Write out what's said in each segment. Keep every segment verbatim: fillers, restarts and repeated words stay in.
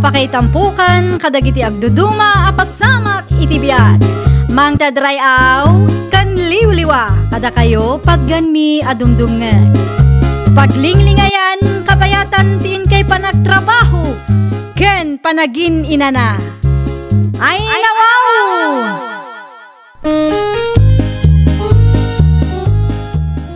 Pakaitampokan kadagiti agduduma a pasamak iti biag. Mangted ray-aw ken liwliwa kadakayo patganmi a dumdumngeg. Paglinglingayan kabayatan ti inkay panagtrabaho ken panagin-inana. Ay, nawaw!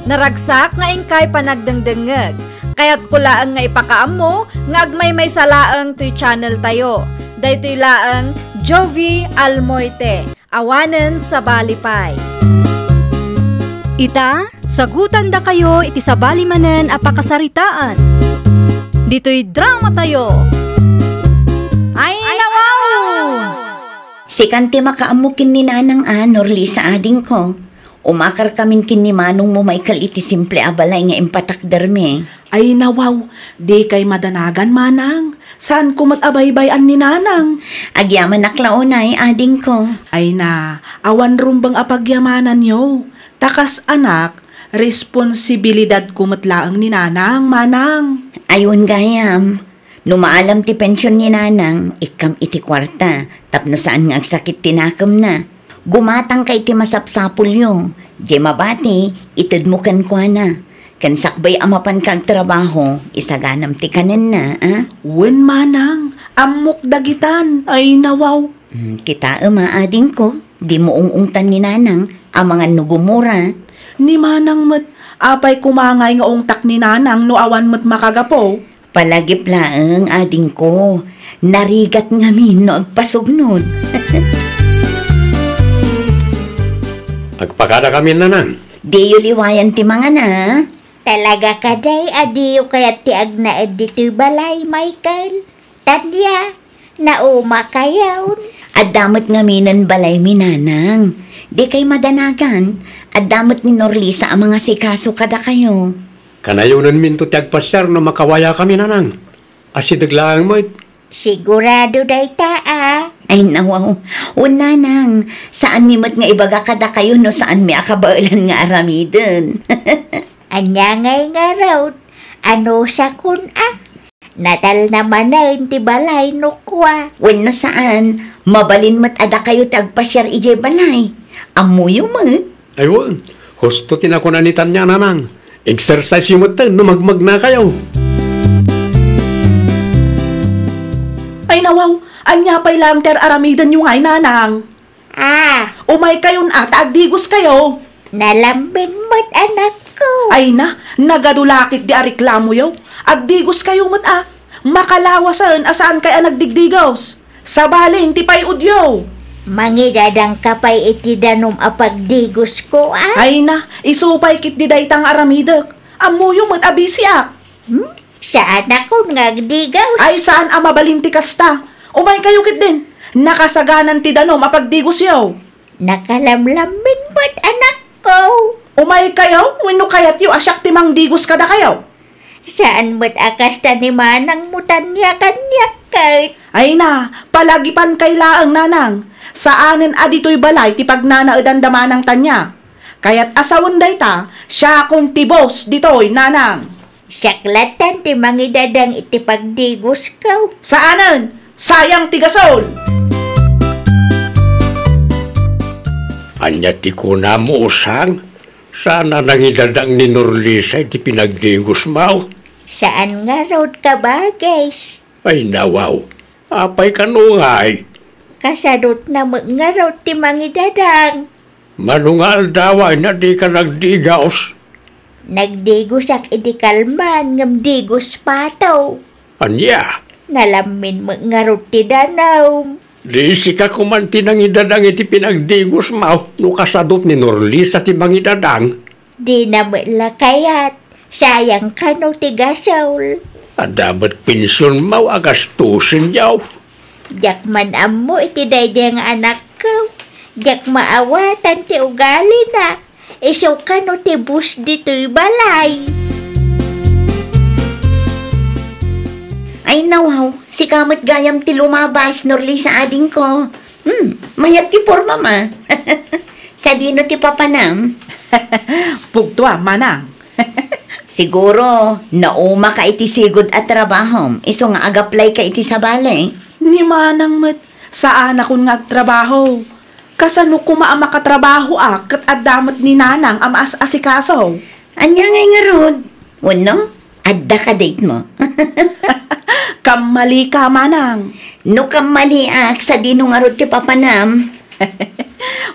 Naragsak nga inkay panagdengdengngeg. Kayatko laeng nga ipakaammo nga agmaymaysa laeng toy channel tayo. Daytoy laeng Jovie Almoite, awanen sabali pay. Ita, sagutandakayo iti sabali manen a pakasaritaan. Ditoy drama tayo. Ay, nawaw! Sikan ti makaammo ken ni Nanang a, Norlisa adingko. Umakarkamin ken ni Manongmo Michael iti simple a balay nga impatakdermi. Ay, nawaw, dikay madanagan, Manang. Saanko met a baybay-an ni Nanang. Agyamanak la unay, adingko. Ay na, awan rumbeng a pagyamananyo. Ta kas anak, responsibilidadko met laeng ni Nanang, Manang. Ay wen gayam. No maalam ti pension ni Nanang, ikkam iti kuarta tapno saan nga agsakit ti nakemna. Gumatangka iti masapsapulyo, diay mabati, itedmo kenkuana. Ken sakbay a mapanka agtrabaho, isaganam ti kanenna, a? Wen, Manang, ammok dagitan. Ay, nawaw. Hmm, kitaem a, adingko, dimo ung-ungtan ni Nanang, amangan no gumura. Ni Manang met, apay koma ngay nga ungtak ni Nanang no awan met makagapu? Palagip laeng, adingko. Narigat ngamin no agpasugnod. Agpakada kami, Nanang. Diyo liwayan ti mangana. Talaga kadi a diyo kayat ti agnaed ditoy balay, Michael? Tania, naumakayon. Adda met ngaminen balaymi, Nanang. Dikay madanagan. Adda met ni Norlisa a mangasikaso kadakayo. Kanayonenminto ti agpasiar no makawayakami, Nanang. Asideg laeng met. Sigurado dayta a. Ay, nawaw. Wen, Nanang, saanmi met nga ibaga kadakayo no saanmi a kabaelan nga aramiden. Ania ngay ngarud? Anusakon a? Natalna manen ti balay no kua? Wenno saan, mabalin met a dakayo ti agpasiar idiay balay. Ammoyo met. Ay wen, husto ti nakuna ni Tania, Nanang. Exercise-yo metten no magmagnakayo. Ay nawaw, ania pay laeng ti ar-aramidenyo ngay, Nanang? Ah. Umaykayon a, ta agdigoskayo. Nalammin met, anakko. Ay na, nagadu la ketdi a reklamoyo. Agdigoskayo met a. Makalawasen a saankay a nagdigdigos. Sabalin ti pay-odyo. Mangidadangka pay iti danum a pagdigosko a? Ay na, isu pay ketdi dayta nga aramidek. Ammoyo met a bisiak. Hmm? Saanakon nga agdigos? Ay, saan a mabalin ti kasta. Umaykayo ketdin. Nakasaganan ti danum a pagdigosyo. Nakalamlammin met, anakko. Umaykayo wenno kayatyo a siak ti mangdigos kadakayo? Saan met a kasta ni manangmo, Tania, kaniak ket. Ay na, palagipankay laeng, Nanang. Saanen a ditoy balay ti pagnanaedan da Manang Tania. Kayat a sawen dayta, siakon ti boss ditoy, Nanang. Siak latta ti mangidadang iti pagdigosko. Saanen! Sayang ti gasol! Ania ti kunam, usang? Saan a nangidadang ni Norlisa iti pinagdigosmo? Saan ngarud, kabagis. Ay, nawaw. Apay kano ngay? Kasadutna met ngarud ti mangidadang. Mano nga aldawen a dika nagdigos? Nagdigosak idi kalman ngem digos pato. Ania? Nalammin met ngarud ti danum. Di sika koman ti nangidadang iti pinagdigosmo no kasadut ni Norlisa ti mangidadang? Dina met la kayat. Sayang kano ti gasol. Adda met pensionmo a gastosenyo. Diak man ammo iti daydiay nga anakko. Diak maawatan ti ugalina. Isu kano ti boss ditoy balay. Ay, nawaw, sika met gayam ti lumabas, Norlisa adingko. Hmm, mayat ti pormam a. Sadino ti papanam? Pugtoam, manang. Siguro, naumaka iti sigud a trabahom, isu nga agaplayka iti sabali. Ni manang met, saanakon nga agtrabaho. Kasano koma a makatrabahoak ket adda met ni nanang a maas-asikaso? Ania ngay ngarud? Wenno, adda ka date mo? Kammalika, manang. No kammaliak, sadino ngarud ti papanam?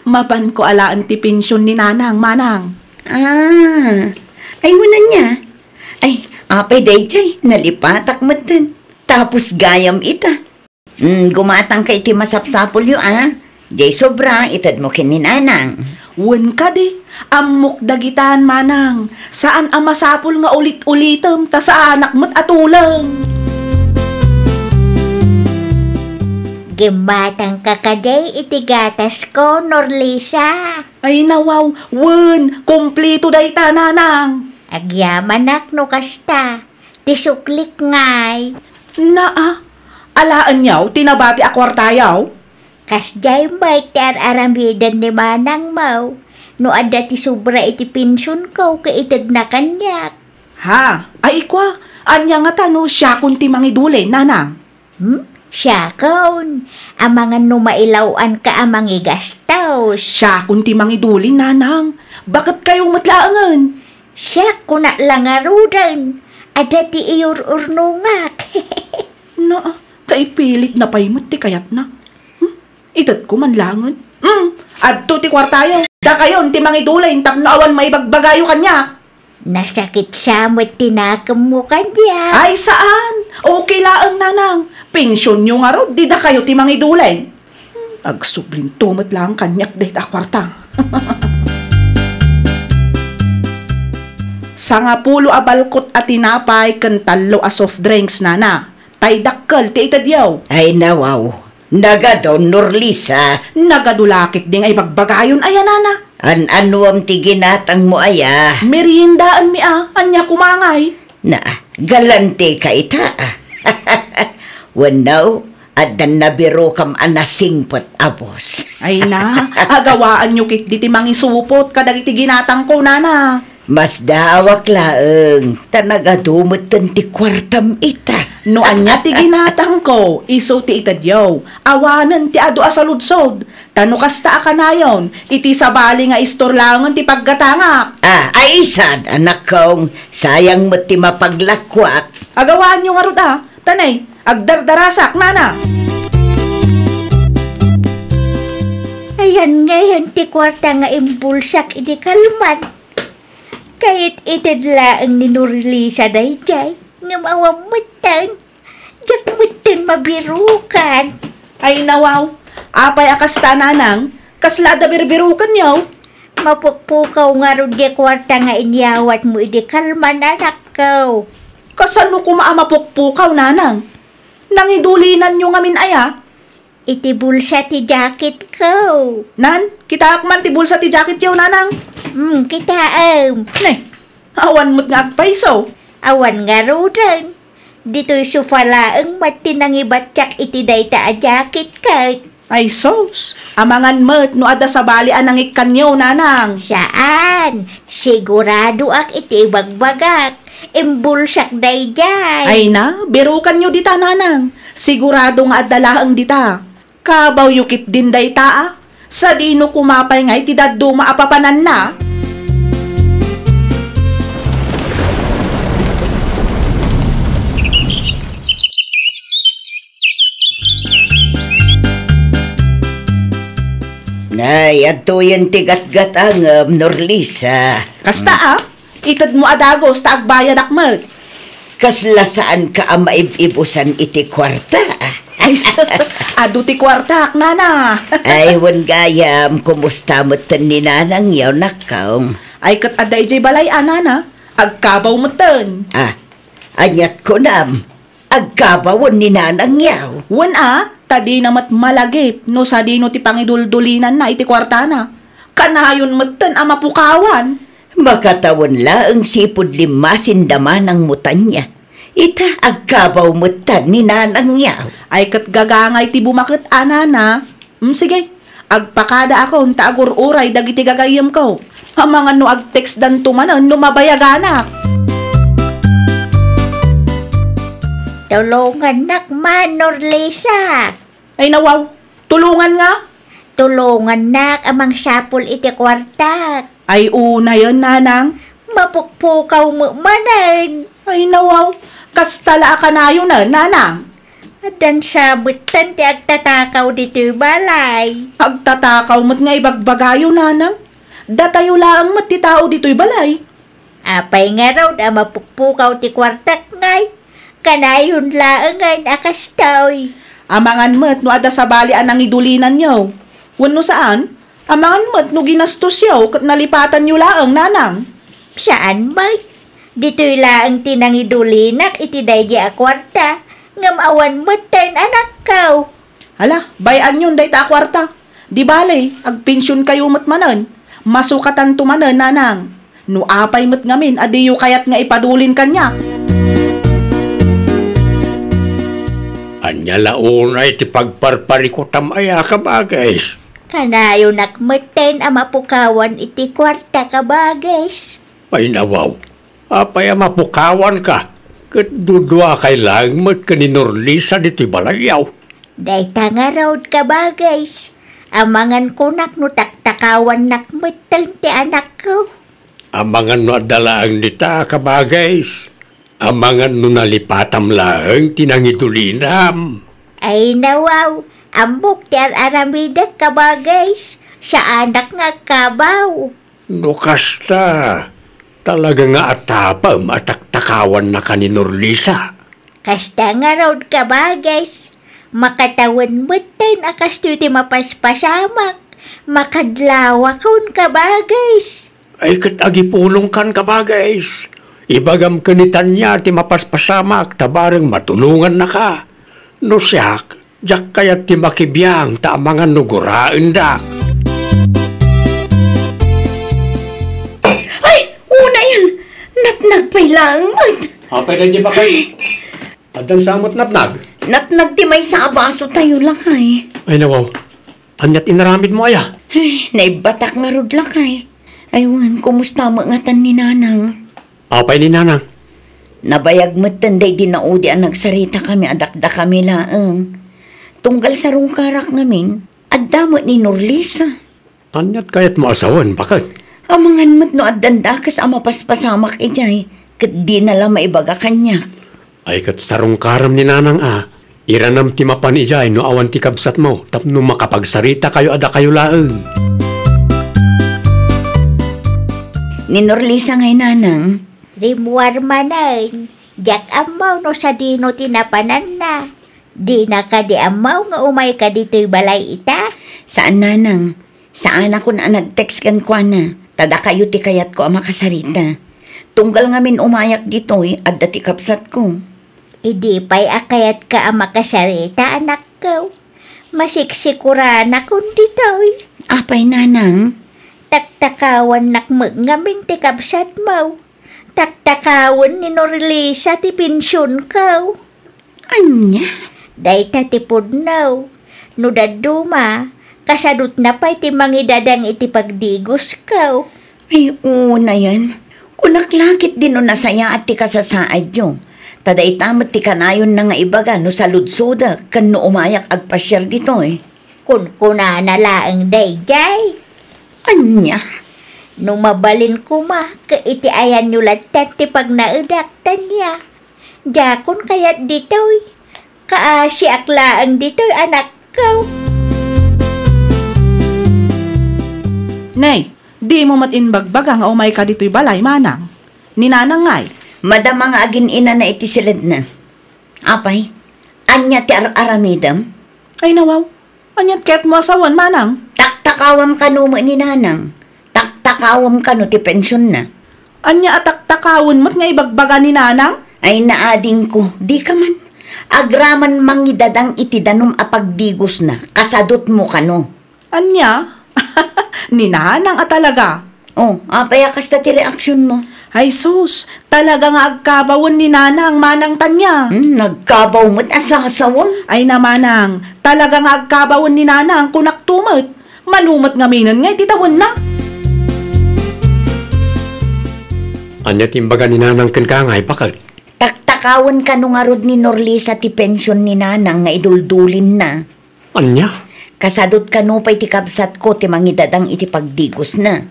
Mapanko alaen ti pension ni nanang, manang. Ah, ay, wenno ania? Ay, apay dayjay, nalipatak metten. Tapos gayam ita. Mm, gumatangka iti masapsapulyo, a. Jay sobra, itedmo ken ni nanang. Wen kadi, ammok dagitan, manang. Saan a masapul nga ulit-ulitem, ta saanak met a tuleng. Gimmatangka kadi iti gatasko, Norlisa? Ay, nawaw, wen, kumplito dayta, nanang. Agyamanak no kasta. Ti suklik ngay. Naa, alaenyo ti nabati a kuartayo? Kasdiay met ti ar-aramiden ni manangmo. No adda ti sobra iti pensionko, ket itedna kaniak. Ha? Ay, ikua, ania ngata no siakon ti mangidulin, nanang? Hmm? Siakon, amangan no mailaw-anka a mangigastos. Siakon ti mangidulin, nanang. Baket kayo met laengen. Siak, kunak la ngaruden, adda ti iyur-urnongak. Naa, kaipilitna pay met ti kayatna. Hmm? Itedko man laengen. Hmm, adto ti kuartayo. Dakayon ti mangidulin tapno awan maibagbagayo kaniak. Nasakit sa met ti nakemmo kaniak. Ay, saan. Okay laeng, nanang. Pensionyo ngarud, di dakayo ti mangidulin. Hmm, agsublinto met laeng kaniak dayta a kuarta. Sangapulo a balkot a tinapay ken tallo a soft drinks, nana. Tay dakkel ti itedyo. Ay, nawaw. Nagadu, Norlisa. Nagadu la ketdi nga ibagbagayon, aya, nana. An-anuam ti ginatangmo, aya? Meriendaenmi a, ania koma ngay? Na, galantika ita, a. Wenno, addan nabirokam a nasingpet a boss. Ay na, agawaanyo ketdi ti mangisupot kadagiti ginatangko, nana. Masdaawak laeng, ta nagadu metten ti kuartam ita. No ania ti ginatangko, isu ti itedyo. Awanen ti adu a saludsod. Ta no kasta a kanayon, iti sabali nga istor laengen ti paggatangak. Ah, ay sad, anakkong, sayang met ti mapaglakuak. Agawaanyo ngarud a, tanay, agdardarasak, nana. Ayan ngayon ti kuarta nga imbulsak idi kalman. Kaited-ited laeng ni Norlisa daydiay, ngem awan metten. Diak metten mabirukan. Ay, nawaw. Apay a kasta, nanang? Kasla adda birbirukanyo? Mapukpukaw ngarud diay kuarta nga inyawatmo idi kalman, anakko. Kasano koma a mapukpukaw, nanang? Nangidulinanyo ngamin aya? Iti bulsa ti jacketko. Nan, kitaak man ti bulsa ti jacketyo, nanang. Hmm, kitaem. Ne, awan met nga agpayso. Awan ngaruden. Ditoy sofa laeng met ti nangibatiak iti dayta a jacket ket. Ay sus, amangan met no adda sabali a nangikkanyo, nanang. Saan, siguradoak iti ibagbagak. Imbulsak daydiay. Ay na, birukanyo dita, nanang. Sigurado nga adda laeng dita. Kabawyo ketdin dayta, a. Sadino koma pay ngay ti dadduma a papananna? Nay, adtoyen ti gatgatangem, Norlisa. Kasta, a? Itedmo a dagus ta agbayadak met. Kasla saanka a maib-ibusan iti kuarta? Ay, sus, adu ti kuartak, nana. Ay, wen gayam, kumusta metten ni nanangyo, nakkaw? Ay, ket adda idiay balay a, nana. Agkabaw metten. Ah, aniat kunam? Agkabawen ni nanangyo? Wen a, ta dina met malagip no sadino ti pangiduldulinanna iti kuartana. Kanayon metten a mapukawan. Makatawen laeng sipud limmasin da manangmo tania. Ita, agkabaw metten ni nanangyo. Ay, ket gagangay ti bumaket a, nana. Mm, sige. Agpakadaakon ta agur-uray dagiti gagayyemko. Amangan no agtextdanto manen no mabayaganak. Tulongannak man, Norlisa. Ay, nawaw. Tulongan nga? Tulongannak a mangsapul iti kuartak. Ay, unayen, nanang. Mapukpukaw met manen. Ay, nawaw. Kasta la a kanayonen, nanang. Addan sa metten ti agtatakaw ditoy balay. Agtatakaw met nga ibagbagayo, nanang. Datayo laeng met ti tao ditoy balay. Apay ngarud a mapukpukaw ti kuartak ngay? Kanayon laengen a kastoy. Amangan met no adda sabali a nangidulinanyo. Wenno saan, amangan met no ginastosyo ket nalipatanyo laeng, nanang. Saan met. Ditoy laeng ti nangidulinak iti daydi a kuarta, ngem awan metten anakko. Ala, bay-anyon dayta a kuarta. Di bale, agpensionkayo met manen. Masukatanto manen, nanang. No apay met ngamin a diyo kayat nga ipadulin kaniak. Ania la unay ti pagparparikutam aya, kabagis? Kanayonak metten a mapukawan iti kuarta, kabagis. Ay, nawaw. Apay a mapukawanka? Ket duduakay laeng met ken ni Norlisa ditoy balayyo. Dayta ngarud, kabagis. Amangan kunak no taktakawannak metten ti anakko. Amangan no adda laeng dita, kabagis. Amangan no nalipatam laeng ti nangidulinam. Ay, nawaw. Ammok ti ar-aramidek, kabagis. Saanak nga agkabaw. No kasta, talaga nga atapem a taktakawannaka ni Norlisa. Kasta ngarud, kabagis. Makatawen metten a kastoy ti mapaspasamak. Makadlawakon, kabagis. Ay, ket agipulongkan, kabagis. Ibagam ken ni Tania ti mapaspasamak ta bareng matulongannaka. No siak, diak kayat ti makibiang ta amangan no guraendak. Ay, unayen! Natnag pay laeng met. Apay daydi, bakay? Addan sa met natnag? Natnag ti maysa a basotayo, lakay. Ay, nawaw. Aniat inaramidmo aya? Ay, naibbatak ngarud, lakay. Ay, wen, kumusta met ngatan ni Nanang? Apay ni Nanang? Nabayag metten daydi naudi a nagsaritakami a dakdakami laeng. Tunggal sarungkarak ngamin, adda met ni Norlisa. Aniat kayatmo a sawen, baket? Amangan met no addan dakes a mapaspasamak idiay, ket dina la maibaga kaniak. Ay, ket sarungkaram ni Nanang a, iranam ti mapan idiay no awan ti kabsatmo tapno makapagsaritakayo a dakayo laeng. Ni Norlisa ngay, Nanang? Rimmuar manen. Diak ammo no sadino ti napananna. Dina kadi ammo nga umayka ditoy balay ita? Saan, Nanang. Saanakon a nag-text kenkuana, ta dakayo ti kayatko a makasarita. Tunggal ngamin umayak ditoy, adda ti kabsatko. Idi pay a kayatka a makasarita, anakko, masiksikuranakon ditoy. Apay, Nanang? Taktakawannak met ngamin ti kabsatmo. Taktakawen ni Norlisa ti pensionko. Ania? Dayta ti pudno. No dadduma, kasadutna pay ti mangidadang iti pagdigosko. Ay, unayen. Kunak la ketdi no nasayaat ti kasasaadyo. Ta dayta met ti kanayonna nga ibaga no saludsodek ken no umayak agpasiar ditoy. Kunkunana laeng daydiay. Ania? No mabalin koma ket iti ayanyo latta ti pagnaedak, Tania. Diakon kayat ditoy. Kaasiak laeng ditoy, anakko. Nay, dimo met imbagbaga nga umayka ditoy balay, manang. Ni Nanang ngay? Madama nga agin-inana iti siledna. Apay, ania ti ar-aramidem? Ay, nawaw. Aniat kayatmo a sawen, manang? Taktakawam kano met ni Nanang. Taktakawam kano ti pensionna. Ania a taktakawen met nga ibagbaga ni Nanang? Ay, naadingko, dika man. Agraman mangidadang iti danum a pagdigosna, kasadutmo kano. Ania? Ni Nanang a talaga? Oh, apay a kasta ti reaksionmo? Ay sus, talaga nga agkabawen ni Nanang, Manang Tania. Hmm, nagkabaw met a sasawen. Ay na, Manang, talaga nga agkabawen ni Nanang, kunakto met. Mano met ngaminen nga iti tawenna. Ania ti imbaga ni Nanang kenka ngay, baket? Taktak Kawen kano ngarud ni Norlisa ti pension ni Nanang nga iduldulinna. Ania? Kasadot kano pay ti kabsatko ti mangidadang iti pagdigosna.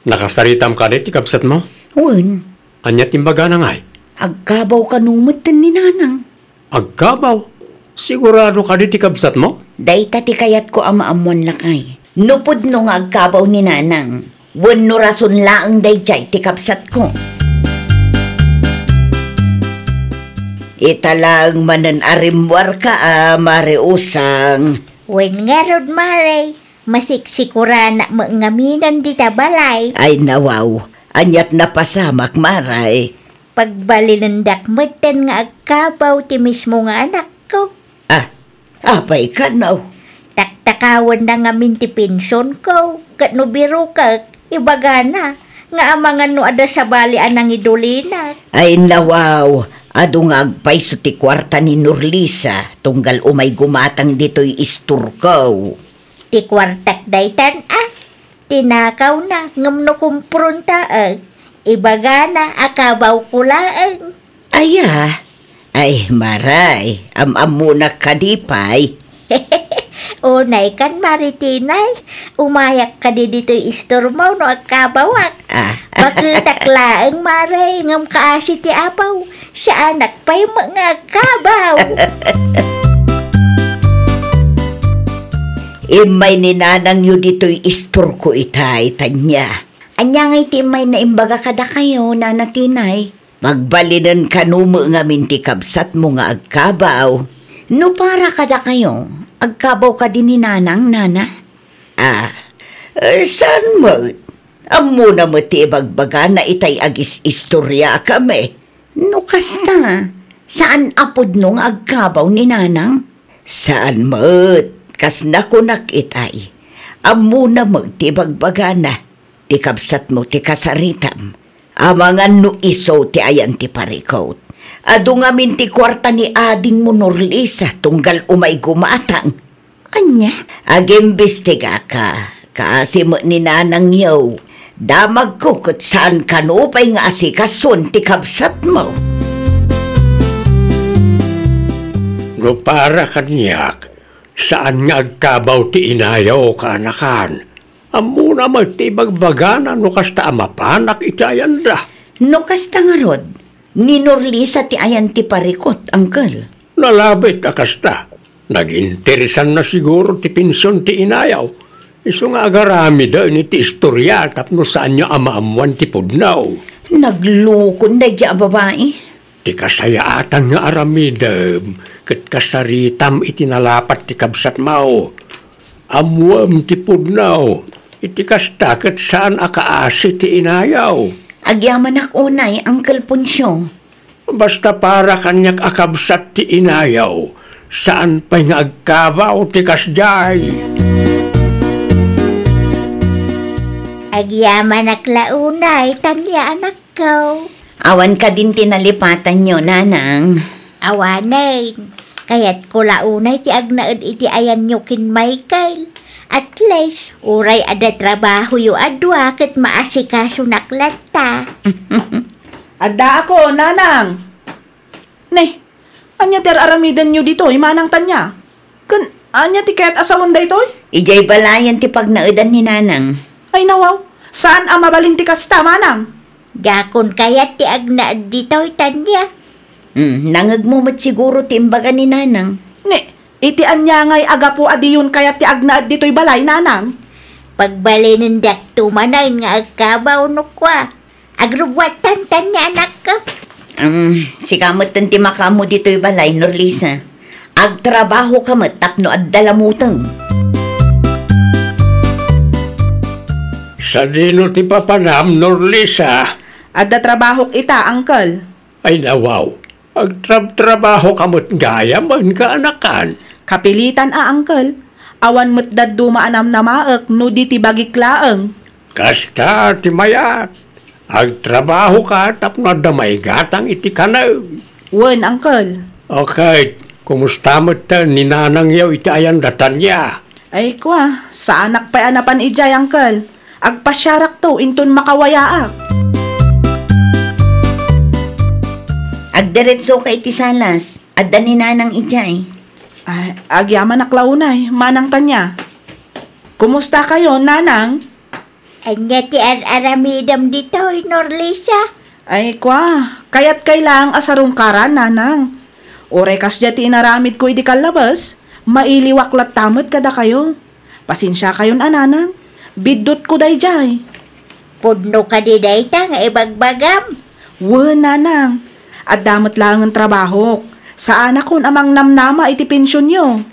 Nakasaritam kadi ti kabsatmo? Wen. Ania ti imbagana ngay? Agkabaw kano metten ni Nanang. Agkabaw? Sigurado kadi ti kabsatmo? Dayta ti kayatko a maammuan, lakay. No pudno nga agkabaw ni Nanang, wenno rason laeng daydiay ti kabsatko. Ita laeng manen a rimmuarka a, Mare Usang. Wen ngarud, Mare, masiksikuran met ngaminen dita balay. Ay, nawaw, aniat napasamak, Mare? Pagbalinendak metten nga agkabaw ti mismo nga anakko. Ah, apay kano? Taktakawenna ngamin ti pensionko, ket no birokek, ibagana nga amangan no adda sabali a nangidulinak. Ay, nawaw, adu nga agpayso ti kuarta ni Norlisa, tunggal umay gumatang ditoy istorko. Ti kuartak daytan a, tinakawna ngem no kumprontaek, ibagana a kabawko laeng. Aya? Ay, Mare, am-ammonak kadi pay? Unay kan, Mare Tinay, umayak kadi ditoy istormo no agkabawak. Ah. Baketak laeng, Mare, ngem kaasi ti apaw, saanak pay met nga agkabaw. Immay ni nanangyo ditoy istorko itay, Tania. Ania ngay ti immay na imbaga kadakayo, Nana Tinay? Pagbalinen kano met ngamin ti kabsatmo nga agkabaw. No para kadakayo, agkabaw kadi ni Nanang, Nana? Ah, eh, saan met? Ammona met ti ibagbagana itay agis-istoriakami. No kasta, saan a pudno nga agkabaw ni Nanang? Saan met, kas nakunak itay. Ammona met ti ibagbagana, ti kabsatmo ti kasaritam. Amangan no isu ti ayan ti parikut. Adu ngamin ti kuarta ni adingmo, Norlisa, tunggal umay gumatang. Ania? Agimbestigaka, kaasi met ni nanangyo. Damagko ket saan kano pay nga asikasuan ti kabsatmo. No para kaniak, saan nga agkabaw ti inayo, kaanakan. Ammona met ti ibagbagana no kasta a mapanak iti ayanda. No kasta ngarud, ni Norlisa ti ayan ti parikut, Uncle. Nalabit a kasta. Naginteresanna siguro ti pension ti inayo. Isu nga agaramiden iti istoria tapno saanyo a maammuan ti pudno. Naglukon daydiay a babai. Ti kasayaatan nga aramidem ket kasaritam iti nalapat ti kabsatmo. Ammuem ti pudno, iti kasta ket saan a kaasi ti inayo. Agyamanak unay, Uncle Poncio. Basta para kaniak a kabsat ti inayo, saan pay nga agkabaw ti kasdiay. Agyamanak la unay, Tania, anak. Ko. Awan kadin ti nalipatanyo, Nanang? Awanen. Kayatko la unay ti agnaed iti ayanyo ken Michael. At least, uray adda trabahoyo a dua ket maasikasunak latta. Addaak, Nanang. Ne, ania ti ar-aramidenyo ditoy, Manang Tania? Ken ania ti kayat a sawen daytoy? Idiay balayen ti pagnaedan ni Nanang. Ay, nawaw, saan a mabalin ti kasta, Manang. Diakon kayat ti agnaed ditoy, Tania. Hmm, nangegmo met siguro ti imbaga ni Nanang. Ne, iti ania ngay a gapu a diyon kayat ti agnaed ditoy balay, Nanang? Pagbalinendak to manen nga agkabaw no kua. Agrubbuatan, Tania, anakko. Am, sika metten ti makaammo ditoy balay, Norlisa. Agtrabahoka met tapno adda lamutem. Sadino ti papanam, Norlisa? Adda trabahok ita, Uncle. Ay, nawaw. Agtrabtrabahoka met gayam, kaanakan. Kapilitan a, Uncle. Awan met dadduma a namnamaek no di ti bagik laeng. Kasta ti mayat. Agtrabahoka tapno adda maigatang iti kanem. Wen, Uncle. Okay, kumusta metten ni nanangyo iti ayanda, Tania? Ay, kua, saanak pay a napan idiay, Uncle. Agpasiarakto inton makawayaak. Agdiretsoka iti salas. Adda ni Nanang idiay. Ay, agyamanak la unay, Manang Tania. Kumusta kayo, Nanang? Ania ti ar-aramidem ditoy, Norlisa? Ay, kwa, kayat kay laeng a sarungkaran, Nanang. Uray kasdiay ti inaramidko idi kallabes, mailiwak latta met kadakayo. Pasensiakayon a, Nanang. Biddutko daydiay. Pudno kadi dayta nga ibagbagam? Wen, Nanang. Adda met laengen trabahok. Saanakon a mangnamnama iti pensionyo.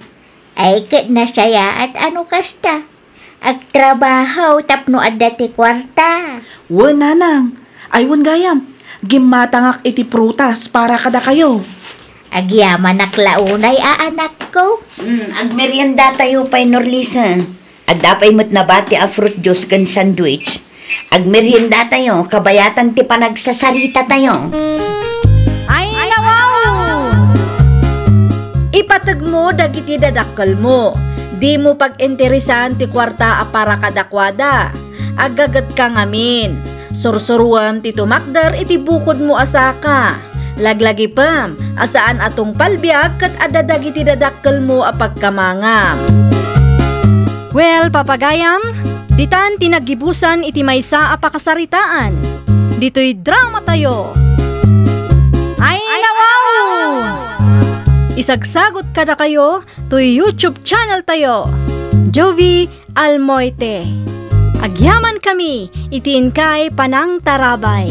Ay, ket nasayaat a no kasta. Agtrabaho tapno adda ti kuarta. Wen, Nanang. Ay, wen gayam. Gimmatangak iti prutas para kadakayo. Agyamanak la unay a anakko. Mm, agmeriendatayo pay, Norlisa. Adda pay met nabati a fruit juice ken sandwich. Agmeriendatayo, kabayatan ti panagsasarita tayo. Ay, nawaw! Ipategmo dagiti dadakkelmo. Dimo pag-interesan ti kuarta a para kadakuada. Aggagetka ngamin. Sursuruem ti tumakder iti bukodmo a saka. Laglagipem a saan a tungpal biag ket adda dagiti dadakkelmo a pagkamangam. Well, papagayam, ditan ti naggibusan iti maysa a pakasaritaan. Ditoy drama tayo. Ay, nawaw! Isagsagot kadakayo toy YouTube channel tayo. Jovi Almoite. Agyaman kami iti inkay panangtarabay.